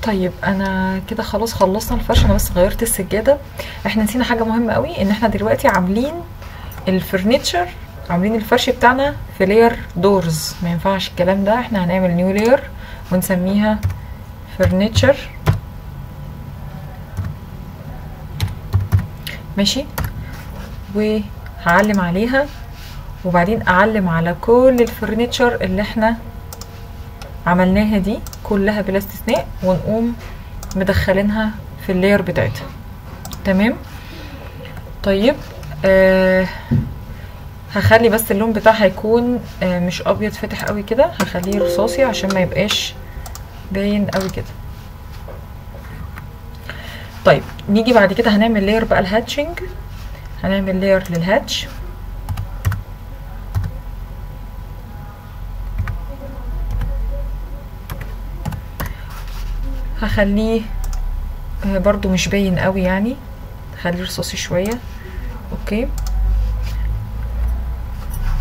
طيب انا كده خلاص خلصنا الفرش، انا بس غيرت السجادة. احنا نسينا حاجة مهمة قوي، ان احنا دلوقتي عاملين ال furniture، عاملين الفرش بتاعنا في layer doors، ما ينفعش الكلام ده. احنا هنعمل new layer ونسميها furniture، ماشي، وهعلم عليها، وبعدين اعلم على كل ال furniture اللي احنا عملناها دي كلها بلا استثناء، ونقوم مدخلينها في ال layer بتاعتها. تمام. طيب هخلي بس اللون بتاعها يكون مش ابيض فاتح قوي كده، هخليه رصاصي عشان ما يبقاش باين قوي كده. طيب نيجي بعد كده هنعمل layer بقى ال hatching، هنعمل layer لل hatch. هخليه برضو مش باين قوي يعني، خليه رصاصي شوية. okay،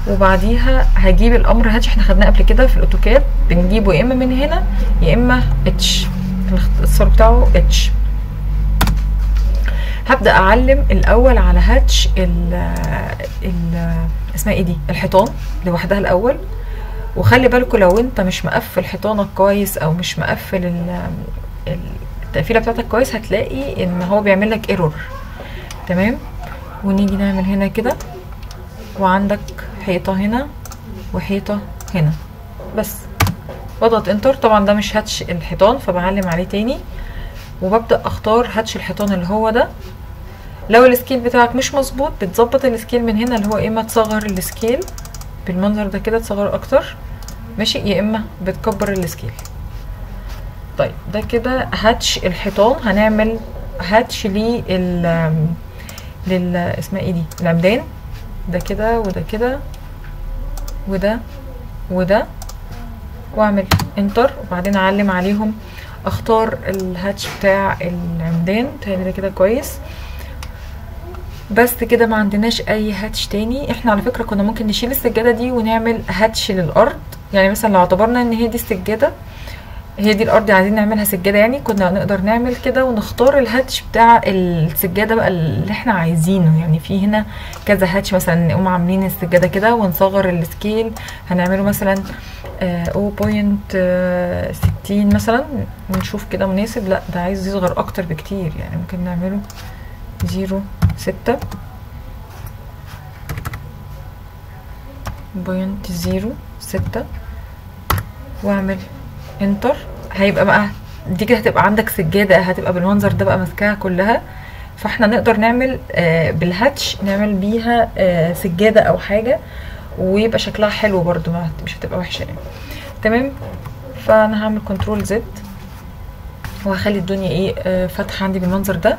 وبعديها هجيب الامر hatch، احنا خدناه قبل كده في ال AutoCAD، بنجيبه يا اما من هنا يا اما H، الاختصار بتاعه H. هبدا اعلم الاول على hatch ال ال اسمها ايه دي، الحيطان لوحدها الاول. وخلي بالكوا لو انت مش مقفل حيطانك كويس او مش مقفل التقفيله بتاعتك كويس، هتلاقي ان هو بيعمل لك error. تمام. ونيجي نعمل هنا كده، وعندك حيطة هنا وحيطه هنا بس، واضغط enter. طبعا ده مش hatch الحيطان فبعلم عليه تاني، وببدا اختار hatch الحيطان اللي هو ده. لو ال scale بتاعك مش مظبوط بتظبط ال scale من هنا، اللي هو اما تصغر ال scale بالمنظر ده كده، تصغر اكتر ماشي، يا اما بتكبر ال scale. طيب ده كده hatch الحيطان. هنعمل hatch لل اسمها ايه دي، العمدان، ده كده وده كده وده وده، واعمل enter، وبعدين اعلم عليهم، اختار ال hatch بتاع العمدان تاني ده كده كويس. بس كده ما عندناش اي hatch تاني. احنا على فكرة كنا ممكن نشيل السجادة دي ونعمل hatch للارض، يعني مثلا لو اعتبرنا ان هي دي السجادة، هي دي الارض عايزين نعملها سجادة يعني، كنا نقدر نعمل كده ونختار ال hatch بتاع السجادة بقى اللي احنا عايزينه. يعني في هنا كذا hatch، مثلا نقوم عاملين السجادة كده ونصغر ال scale، هنعمله مثلا 0.60 مثلا، ونشوف كده مناسب. لا ده عايز يصغر اكتر بكتير، يعني ممكن نعمله 0.6 0.06 واعمل enter. هيبقى بقى دي كده هتبقى عندك سجادة، هتبقى بالمنظر ده بقى ماسكاها كلها. فاحنا نقدر نعمل بال hatch نعمل بيها سجادة او حاجة، ويبقى شكلها حلو برضو، مش هتبقى وحشة يعني. تمام. فانا هعمل control Z وهخلي الدنيا ايه فاتحة عندي بالمنظر ده.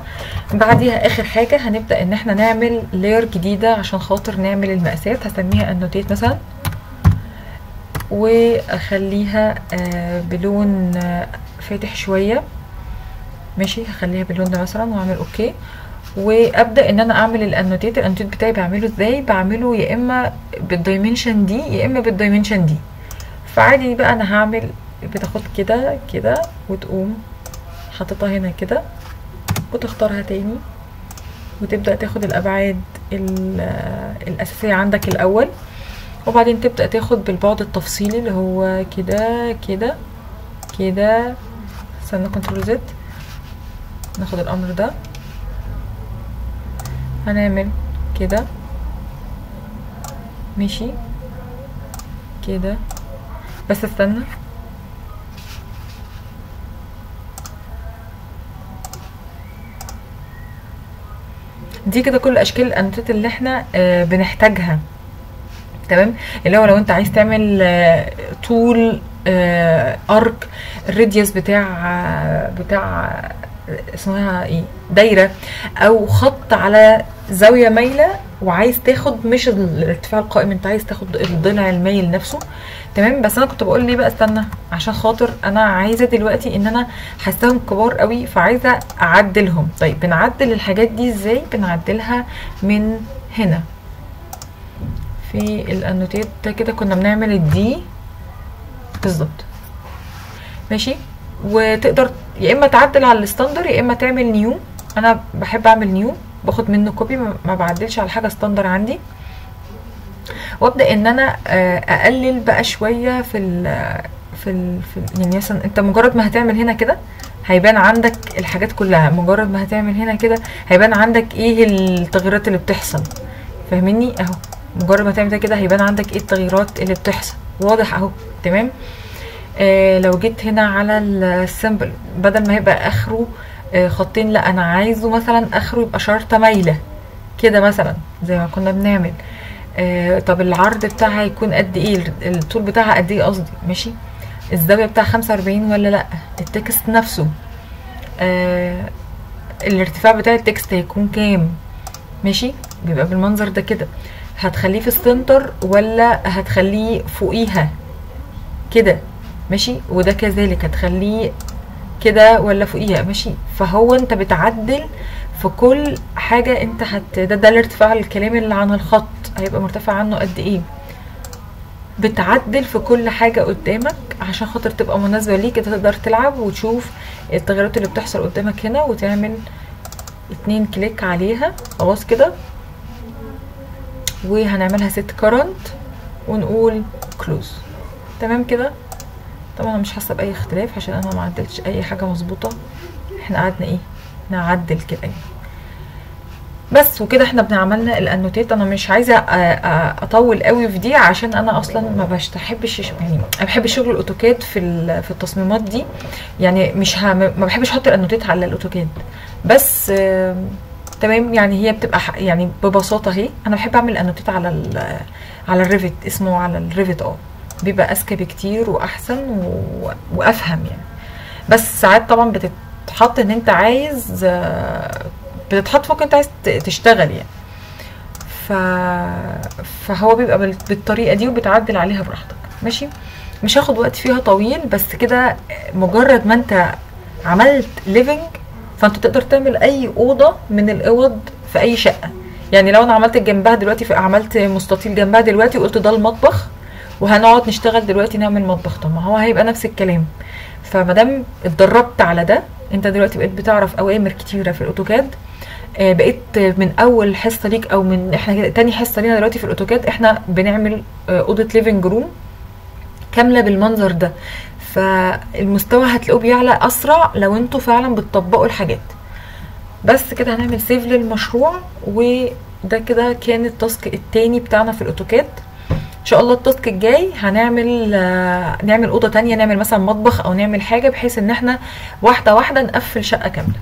بعديها اخر حاجة هنبدا ان احنا نعمل layer جديدة عشان خاطر نعمل المقاسات. هسميها annotate مثلا، واخليها بلون فاتح شوية ماشي، هخليها باللون ده مثلا واعمل okay. وابدا ان انا اعمل ال annotate. ال annotate بتاعي بعمله ازاي؟ بعمله يا اما بال dimension دي يا اما بال dimension دي. فعادي بقى انا هعمل بتاخد كده كده وتقوم حاططها هنا كده وتختارها تاني، وتبدا تاخد الابعاد الاساسية عندك الاول، وبعدين تبدا تاخد بالبعد التفصيلي اللي هو كده كده كده. استنى control Z، ناخد الامر ده، هنعمل كده ماشي كده، بس استنى دي كده كل اشكال ال annotate اللي احنا بنحتاجها. تمام. اللي هو لو انت عايز تعمل طول arc، ال radius بتاع اسمها ايه، دايرة او خط على زاوية مايلة، وعايز تاخد مش الارتفاع القائم، انت عايز تاخد الضلع المايل نفسه. تمام. بس انا كنت بقول ليه بقى استنى، عشان خاطر انا عايزه دلوقتي ان انا حاساهم كبار قوي فعايزه اعدلهم. طيب بنعدل الحاجات دي ازاي؟ بنعدلها من هنا في ال annotate ده كده، كنا بنعمل ال D بالظبط ماشي. وتقدر يا اما تعدل على ال standard يا اما تعمل new. انا بحب اعمل new، باخد منه copy، ما بعدلش على حاجة standard عندي. وابدا ان انا اقلل بقى شوية في ال في ال في يعني مثلا انت مجرد ما هتعمل هنا كده هيبان عندك الحاجات كلها، مجرد ما هتعمل هنا كده هيبان عندك ايه التغييرات اللي بتحصل، فاهميني؟ اهو مجرد ما تعمل ده كده هيبان عندك ايه التغييرات اللي بتحصل، واضح اهو، تمام. لو جيت هنا على ال symbol، بدل ما هيبقى اخره خطين، لا انا عايزه مثلا اخره يبقى شرطه مايلة كده مثلا زي ما كنا بنعمل. طب العرض بتاعها هيكون قد ايه، الطول بتاعها قد ايه قصدي، ماشي. الزاوية بتاع 45 ولا لا، ال text نفسه، الارتفاع بتاع ال text هيكون كام، ماشي، بيبقى بالمنظر ده كده. هتخليه في ال center ولا هتخليه فوقيها كده، ماشي، وده كذلك هتخليه كده ولا فوقيها، ماشي. فهو انت بتعدل في كل حاجة انت ده الارتفاع الكلام اللي عن الخط هيبقى مرتفع عنه قد ايه، بتعدل في كل حاجة قدامك عشان خاطر تبقى مناسبة ليك، انت تقدر تلعب وتشوف التغيرات اللي بتحصل قدامك هنا، وتعمل 2 click عليها خلاص كده، وهنعملها set current ونقول close، تمام كده. طبعا انا مش حاسه باي اختلاف عشان انا ما عدلتش اي حاجة مظبوطة، احنا قعدنا ايه نعدل كده يعني بس. وكده احنا بنعملنا ال annotate. انا مش عايزه اطول قوي في دي عشان انا اصلا ما بحبش، يعني انا بحب شغل ال AutoCAD في التصميمات دي، يعني مش ما بحبش احط ال annotate على ال AutoCAD بس. تمام، يعني هي بتبقى يعني ببساطة اهي. انا بحب اعمل annotate على ال Revit، اسمه على ال Revit، بيبقى اذكى بكتير واحسن وافهم يعني. بس ساعات طبعا بتتحط ان انت عايز، بتتحط فوق انت عايز تشتغل يعني، فهو بيبقى بالطريقة دي وبتعدل عليها براحتك، ماشي. مش هاخد وقت فيها طويل، بس كده مجرد ما انت عملت living فانت تقدر تعمل اي اوضة من الاوض في اي شقه. يعني لو انا عملت جنبها دلوقتي، عملت مستطيل جنبها دلوقتي وقلت ده المطبخ وهنقعد نشتغل دلوقتي نعمل مطبخ، طب ما هو هيبقى نفس الكلام. فمادام اتدربت على ده، انت دلوقتي بقيت بتعرف اوامر كتيرة في ال AutoCAD، بقيت من اول حصة ليك او من احنا تاني حصة لينا دلوقتي في ال AutoCAD احنا بنعمل اوضة living room كاملة بالمنظر ده. فالمستوى هتلاقوه بيعلى اسرع لو انتوا فعلا بتطبقوا الحاجات. بس كده هنعمل save للمشروع، وده كده كان ال task التاني بتاعنا في ال AutoCAD. ان شاء الله ال task الجاي هنعمل نعمل اوضة تانية، نعمل مثلا مطبخ او نعمل حاجة، بحيث ان احنا واحدة واحدة نقفل شقه كاملة.